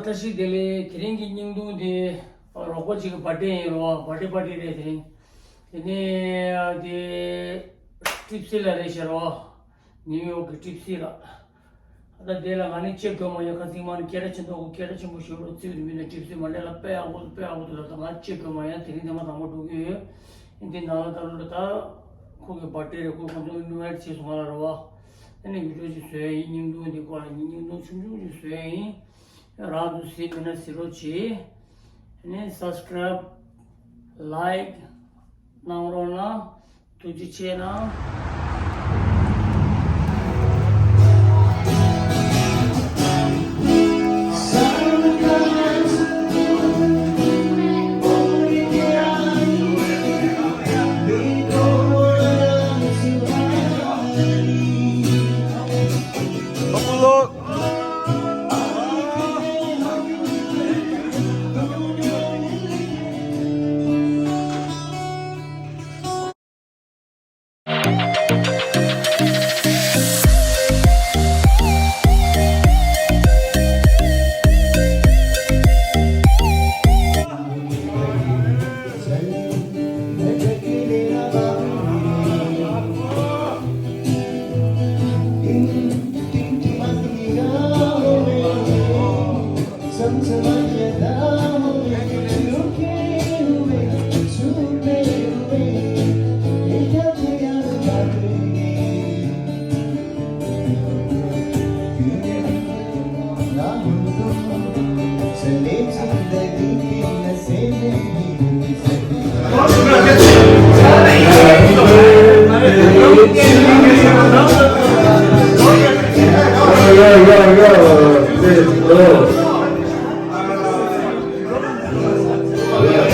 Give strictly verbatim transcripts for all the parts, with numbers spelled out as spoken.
བཀྲ་ཤིས་བདེ་ལེགས། དེ་རིང་གི་བརྙན་ཐུང་དེ་རོགས་པ་གཅིག་གི་བར་ཐི་ཌེ་ཡིན་རོ། བར་ཐི་ཌེ་པར་ཊི་རེད་དེ་རིང་། དེ་ནས་དེ་ཀྲིབ་སི་ལ་རེད་ཤག་རོ། ནིའུ་ཡོག་གི་ཀྲིབ་སི་ལ། ད་དེ་ལ་ང་ནི་ཅེ་གོ་མ་ཡ་ཁ་སིང་མ་ནི་སྐད་གྲགས་ཆེན་པོ་གོ། སྐད་གྲགས་ཆེན་པོ་ཞིག་རོ། ཙིའུ་དུ་མི་ན་ཀྲིབ་སི་མ་ལས་ལ་དཔེ་ཡག་པོ་འདུག་དཔེ་ཡག་པོ་འདུག་ལ། ད་ང་ཅེ་གོ་མ་ཡ་དེ་རིང་དེ་མ་དང་པོ་འགྲོ་གི་ཡོད། འདི་ནང་ལ་ད་ལོ་ད་ཁོ་གི་བར་ཐི་ཌེ་རེད། ཁོ་ཁོ་ཚོ་ཨིན་ཝའི་ཊི་བྱས་སོང་ང་ལ་རོ་བ། ཨ་ནི་བི་ཌི་ཡོ་ཅིག་བཟོས་ཡིན། བརྙན་ཐུང་འདི་སྐོར་ལ་བརྙན་ཐུང་ཆུང་ཆུང་ཅིག་བཟོས་ཡིན། རང་ཚོ་གཟིགས་མེད་ན་གཟིགས་རོགས་གྱིས། ཨ་ནི་སབ་སི་ཀ་རའིབ། ལའིཀ་གནང་རོགས་གནང་། ཐུགས་རྗེ་ཆེ་གནང་།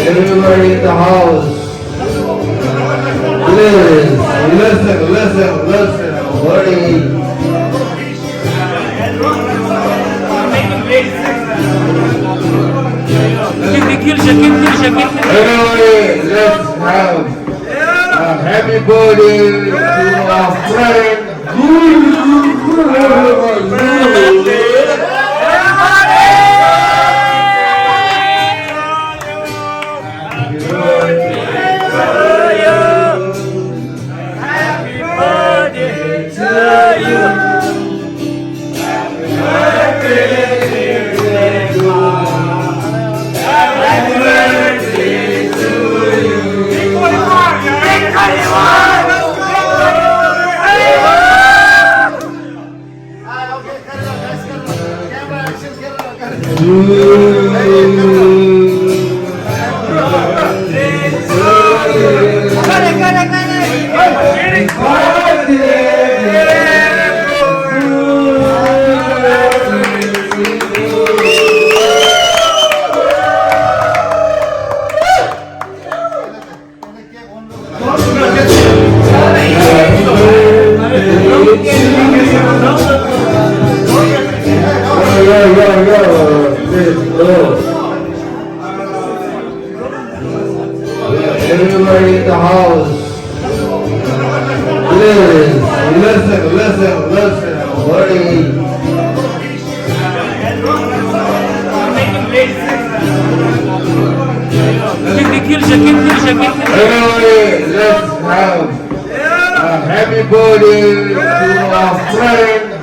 Everybody in the house, please listen, listen, listen, buddy. Everybody, let's have a happy birthday to our friend. Everybody in the house, please listen, listen, listen, buddy. Everybody, let's have a happy birthday to our friend.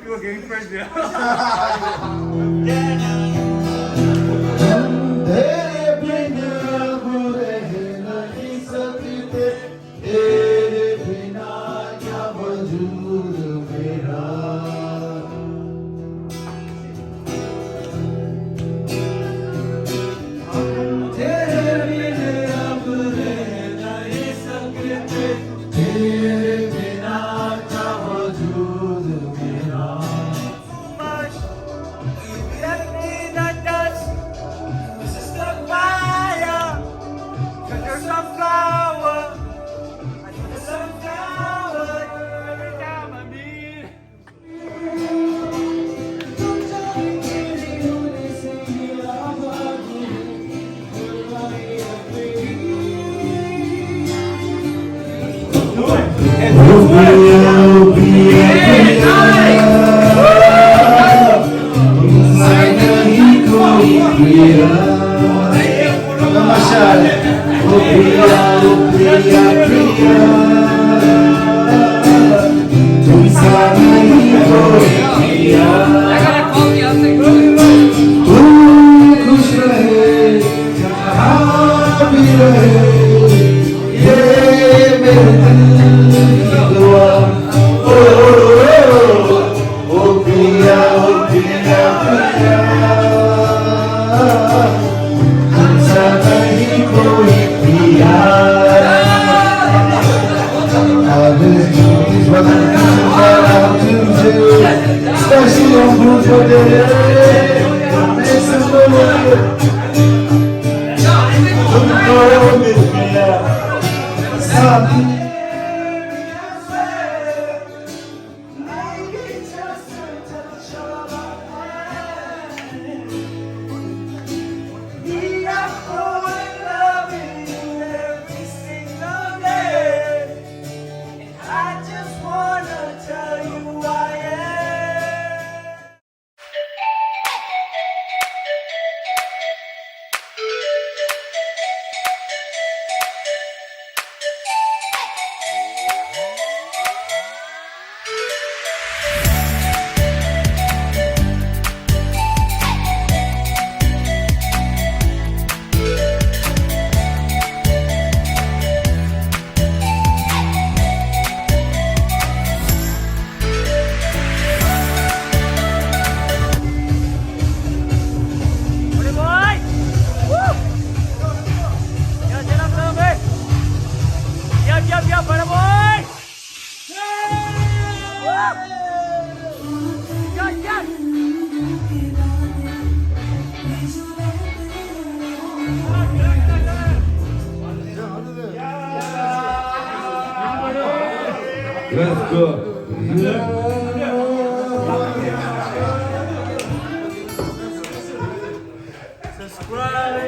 You're getting first, yeah. Especially on Groove for Day. Make some noise. Something. Let's go. Subscribe.